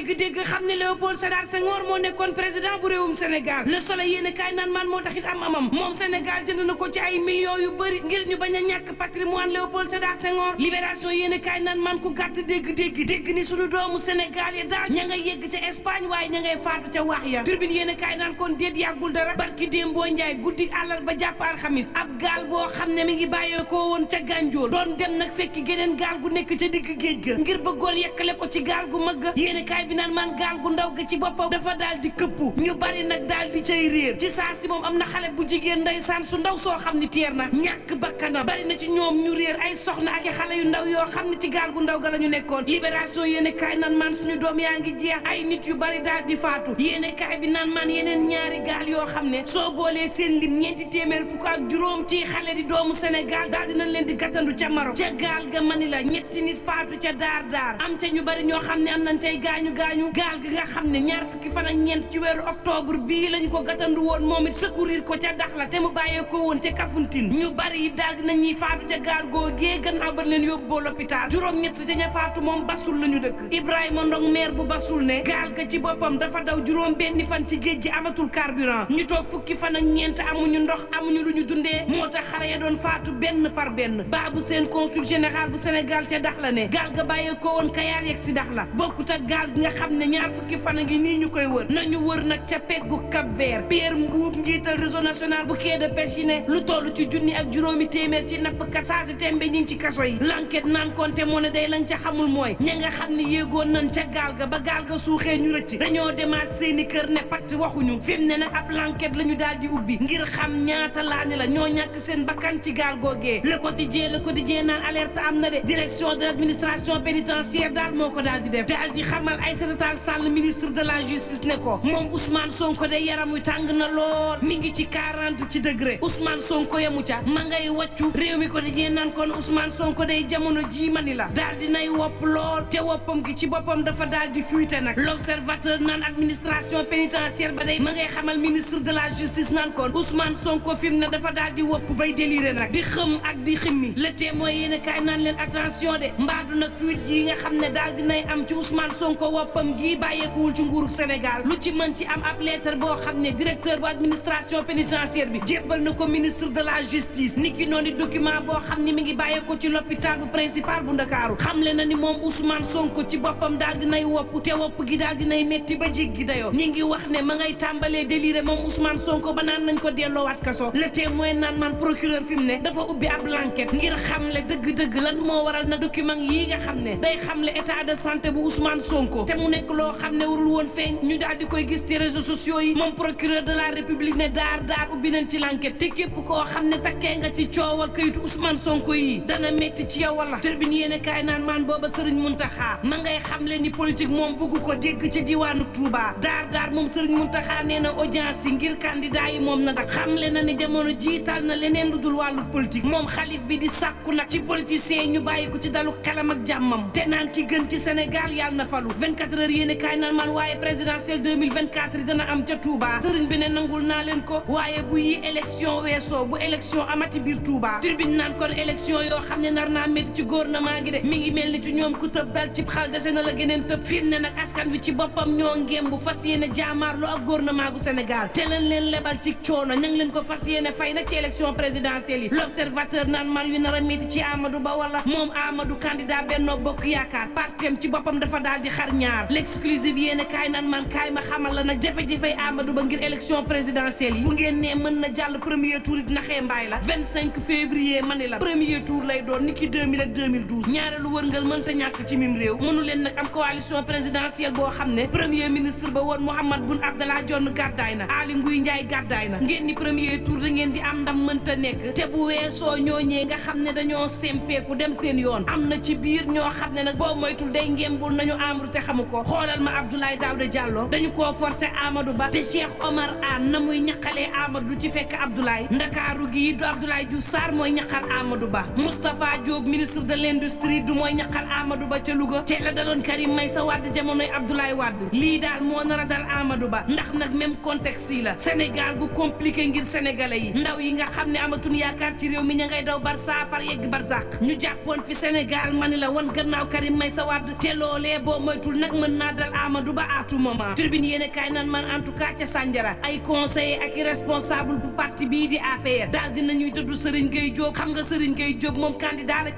dégg-dégg xam ne Léopold Sédar Senghor moo nekkoon président bu réewum Sénégal Le Soleil yéen kaay naan man moo taxit amam moom Sénégal jënd na ko ci ay millions yu bëri ngir ñu bañ a ñàkk patrimoine Léopold Sédar Senghor Libération yéen kaay naan man ku gàtt dégg ni sunu doomu Sénégal ya daal ña ngay yegg ca Espagne waaye ña ngay faatu ca wax ya Tribune yéen kaay naan kon déet yàggul dara barki démboo Njaay guddi àllarba jàpp alxamis ab gaal boo xam ne mi ngi bàyyeekoo woon ca Gànjool doon dem nag fekki geneen gaal gu nekk ca digg géej ga ngir bëggoon yekkale ko ci gaal gu mag ga yéen kaay bi naan man gaal gu ndaw ga ci boppam dafa daal di këppu ñu bari nag daal di cay réer ci saa si moom am na xale bu jigéen ndeysaan su ndaw soo xam ni teer na ñàkk bakkanam bari na ci ñoom ñu réer ay soxna ak xale yu ndaw yoo xam ne ci gaal gu ndaw ga la ñu nekkoon Libération yéen kaay naan man suñu doom yaa ngi jeex ay nit yu bari daal di faatu yéen kaay bi naan man yeneen ñaari gaal yoo xam ne soo boolee seen lim ñeenti téeméer fukk ak juróom ci xale di doomu Sénégal daal dinañ leen di gàttandu ca Maroc ca gaal ga mani la ñetti nit faatu ca daar am ca ñu bari ñoo xam ne am nañ cay gaañu gaal gi nga xam ne ñaar fukki fan ak ñeent ci weeru octobre bii lañu ko gàttandu woon moom it secourir ko ca Daxla te mu bàyyee ko woon ca Kafountine ñu bari yi daal dinañ ñuy faatu ca gaal googee gannaaw ba leen yóbboo l'hôpital juróom-ñett ca ña faatu moom Basul lañu dëkk Ibrahima Ndong maire bu Basul ne gaal ga ci boppam dafa daw juróom benni fan ci géej gi amatul carburant ñu toog fukki fan ak ñeent amuñu ndox amuñu lu ñu dundee moo tax xale ya doon faatu benn par benn baabu seen consul général bu Sénégal ca Daxla ne gaal ga bàyyee ko woon Kayaar yegg si Daxla bokkut ak gaal gi nga xam ne ñaar fukki fan a ngi nii ñu koy wër nañu wër nag ca peggu Cap Vert Pierre Mbuub njiital réseau national bu quai de pêche yi ne lu toll ci junni ak juróomi téeméer ci nappkat saa si tembe ñi ngi ci kaso yi l'enquête naan konte moo ne day lañ ca xamul mooy ña nga xam ne yéegoon nañ ca gaal ga ba gaal ga suuxee ñu rëcc dañoo demaat seeni kër ne patt waxuñu fi mu ne nag ab l'enquête la ñu daal di ubbi ngir xam ñaata laa ni la ñoo ñàkk seen bakkan ci gaal googee le quotidien naan alerte am na de direction de l'administration pénitentiaire daal moo ko daal di def daal di xamal Aïssata Tall Sall ministre de la justice ne ko moom Ousmane Sonko de yaram wi tàng na lool mi ngi ci 40 ci degré Ousmane Sonko yamu ca ma ngay wàccu réew mi quotidien naan kon Ousmane Sonko day jamono ji mani la daal di nay wopp lool te woppam gi ci boppam dafa daal di fuite nag l'observateur naan administration pénitentiaire ba day ma ngay xamal ministre de la justice naan kon Ousmane Sonko fi mu ne dafa daal di wopp bay déliré nag di xëm ak di ximmi le témoin yéen kaay naan leen attention de mbaadu nag fuite gi nga xam ne daal dinay am ci Ousmane Sonko woppam gii bàyyeekuwul ci nguurug Sénégal lu ci mën ci am ab lettre boo xam ne directeur bu administration pénitentiaire bi jébbal na ko ministre de la justice niki noonu document boo xam ne mi ngi bàyyeekoo ci l'hôpital bu principal bu Ndakaaru xamle na ni moom Ousmane Sonko ci boppam daal dinay wopp te wopp gi daal dinay métti ba jéggi dayoo ñi ngi wax ne ma ngay tàmbalee déliré moom Ousmane Sonko ba naan nañ ko delloowaat kaso le témoin naan man procureur fi mu ne dafa ubbi ab l'enquête ngir xamle dëgg-dëgg lan moo waral na document yi nga xam ne day xamle état de santé bu Ousmane Sonko te mu nekk loo xam ne warul woon feeñ ñu daal di koy gis ci réseaux sociaux yi moom procureur de la république ne daar ubbi nañ ci l'enquête te képp koo xam ne takkee nga ci coowal kayitu Ousmane Sonko yi dana metti ci yow wala Tribune yéene kaay naan maan booba Serigne Mountakha ma ngay xamle ni politique moom bëgg ko dégg ci diwaanu Touba daar moom Serigne Mountakha nee na audience yi ngir candidat yi moom na dak xamle na ni jamono jiital na leneen lu dul wàllu politique moom xalif bi di sàkku nag ci politiciens yi ñu bàyyi ko ci dalu xelam ak jàmmam te naan ki gën ci Sénégal yàlla na falu 24 heures yéene kaay naan maan waaye présidentielle 2024 yi dana am ca Touba Serigne bi ne nangul naa leen ko waaye bu yi élection weesoo bu élection amati biir Touba Tribune naan kon élection yoo xam ne nar naa métti ci gouvernement gi de mi ngi mel ni ci ñoom ku tëb dal ci xal dese na la geneen tëb fi mu ne nag askan wi ci boppam ñoo ngéem bu fas yéene jaamaarlu ak gouvernement gu Sénégal te leen leen lebal ci coono ña ngi leen ko fas yéene fay nag ci élection présidentielle yi l'observateur naan man yu nar a métti ci Amadou Ba wala moom Amadou candidat Benno Bokk Yaakaar partem ci boppam dafa daal di xar ñaar l'exclusive yéene kaay naan man kaay ma xamal la nag jafe-jafey Amadou Ba ngir élection présidentielle yi bu ngeen ne mën na jàll premier tour it naxee mbaay la 25 février mani la premier tour lay doon niki 2000 ak 2012 ñaareelu wërngal mënta ñàkk ci mim réew mënu leen nag am coalition présidentielle boo xam ne premier ministre ba woon Mahammed Boun Abdallah Dionne gàddaay na Aly Ngouille Ndiaye gàddaay na ngeen ni premier tour da ngeen di am ndam mënta nekk te bu weesoo ñooñee nga xam ne dañoo sempeeku dem seen yoon am na ci biir ñoo xam ne nag boo moytul day ngembul nañu Amadou te xamu ko xoolal ma Abdoulaye Daouda Diallo dañu koo forcé Amadou Ba te Cheikh Omar Anne na muy ñaqalee Amadou ci fekk Abdoulaye Ndakaaru gi du Abdoulaye Diouf Sarr mooy ñaqal Amadou Ba Moustapha Diop ministre de l'industrie du mooy ñaqal Amadou Ba ca Louga te la daloon Karim Meïssa Wade jamonoy Abdoulaye Wade lii daal moo nar a dal Amadou Ba ndax nag même contexte yi la Sénégal gu compliqué ngir sénégalais yi ndaw yi nga xam ne amatuñ yaakaar ci réew mi ña ngay daw Barça far yegg Barzak ñu jàppoon fi Sénégal mani la wan gannaaw Karim Meïssa Wade te loolee boo moytul nag nag mën naa dal Amadou Ba à tout moment. Tribune yéen kaay naan man en tout cas ca Sandiara ay conseillers ak i responsable bu parti bii di APR daal dinañuy dëddu Serigne Gueye Diop xam nga Serigne Gueye Diop moom candidat la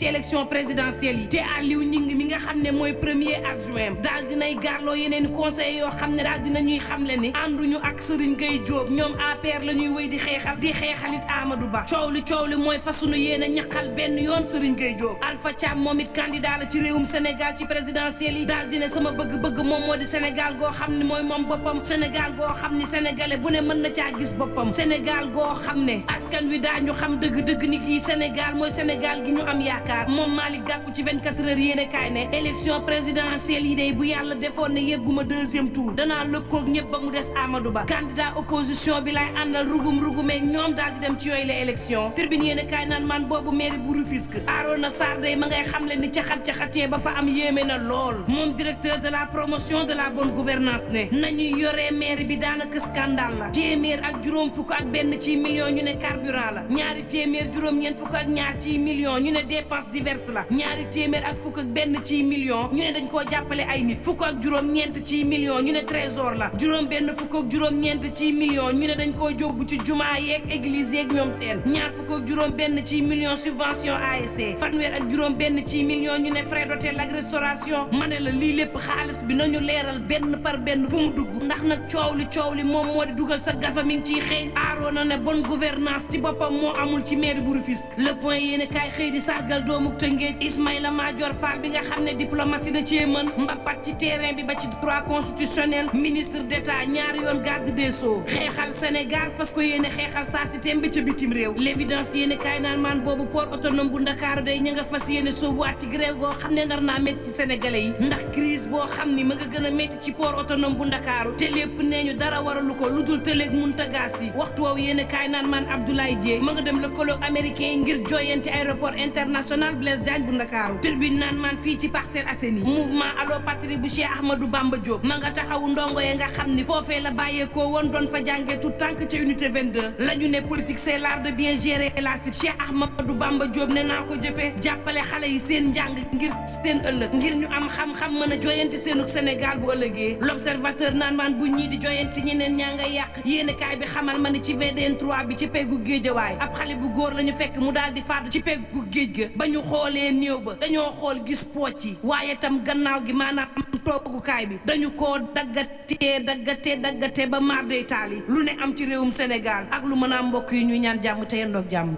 ci élection présidentielle yi te Aliou Gningue mi nga xam ne mooy premier adjoint daal dinay gaarloo yeneen conseil yoo xam ne daal dinañuy xamle ni ànduñu ak Serigne Gueye Diop ñoom APR la ñuy wéy di xeexalit Amadou Ba coow li mooy fasunu yéen a ñaqal benn yoon Serigne Gueye Diop Alpha Thiam moom it candidat la ci réewum Sénégal ci présidentielle yi daal dina sama bëgg-bëgg moom moo di Sénégal goo xam ne mooy moom boppam Sénégal goo xam ni sénégalais bu ne mën na caa gis boppam Sénégal goo xam ne askan wi daañu xam dëgg-dëgg ni kii Sénégal mooy Sénégal gi ñu am yaakaar moom Malick Gakou ci 24 heures yéene kaay ne élection présidentielle yi day bu yàlla defoon ne yegguma deuxième tour danaa lëkkoog ñëpp ba mu des Amadou Ba candidat opposition bi lay àndal rugumeeg ñoom daal di dem ci yooyu la élection Tribune yéene kaay naan man boobu mairie bu Rufisque Arona Sarr day ma ngay xam le ni caxat-caxatee ba fa am yéeme na lool moom directeur de la promotion de la bonne gouvernance ne nañuy yoree mairie bi daanaka scandale la téeméer ak juróom fukk ak benn ci million ñu ne carburant la ñaari téeméer juróom-ñeent fukk ak ñaar ci million ñu ne dépense diverse la ñaari téeméer ak fukk ak benn ci million ñu ne dañ koo jàppale ay nit fukk ak juróom-ñeent ci million ñu ne trésor la juróom benn fukk ak juróom-ñeent ci million ñu ne dañ koo jóbbu ci jumaa yeeg église yeeg ñoom seen ñaar fukk ak juróom benn ci million subvention ASC fanweer ak juróom benn ci million ñu ne frais d'hôtel ak restauration ma ne la lii lépp xaalis bi nañu leeral benn par benn fu mu dugg ndax nag coow li moom moo di dugal sa gafa mi ngi ciy xeeñ Arona ne bonne gouvernance ci boppam moo amul ci mairie bu Rufisque Le Point yéen kaay xëy di sargal doomu Tëngéej Ismaïla Madior Fall bi nga xam ne diplomatie da cee mën mbappat ci terrain bi ba ci droit constitutionnel ministre d'état ñaari yoon garde des sceaux xeexal Sénégal fas ko yéene xeexal saa si tembe ca bitim réew l'évidence yéene kaay naan maan boobu port autonome bu Ndakaaru day ña nga fas yéene soobuwaat ci grève goo xam ne nar naa métti ci sénégalais yi ndax crise boo xam ni ma nga gën a métti ci port autonome bu Ndakaaru te lépp nee ñu dara waralu ko lu dul tëleeg Mountagas yi waxtu woowu yéene kaay naan maan Abdoulaye Dieye ma nga dem lëkkaloog américain yi ngir jooyanti aéroport international Blaise Diagne bu Ndakaaru Tribune naan man fii ci Parcelles Assainies mouvement Allo Patrie bu Cheikh Ahmadou Bamba Diop ma nga taxawu ndongo ya nga xam ni foofee la bàyyeekoo woon doon fa jàngee tout tànk ca unité 22 la ñu ne politique c'est l'art de bien gérer la cité Cheikh Ahmadou Bamba Diop ne naa ko jëfee jàppale xale yi seen njàng ngir seen ëllëg ngir ñu am xam-xam mën a joyanti seenug Sénégal bu ëllëgee l'observateur naan man bu ñii di joyanti ñeneen ñaa nga yàq yéene kaay bi xamal ma ni ci VDN 3 bi ci peggu Géejawaay ab xale bu góor la ñu fekk mu daal di faatu ci peggu géej ga ba ñu xoolee néew ba dañoo xool gis pooc yi waaye tam gannaaw gi maanaam toogukaay bi dañu koo daggatee ba maar day taal yi lu ne am ci réewum Sénégal ak lu mën a mbokk yi ñu ñaan jàmm te yendoog jàmm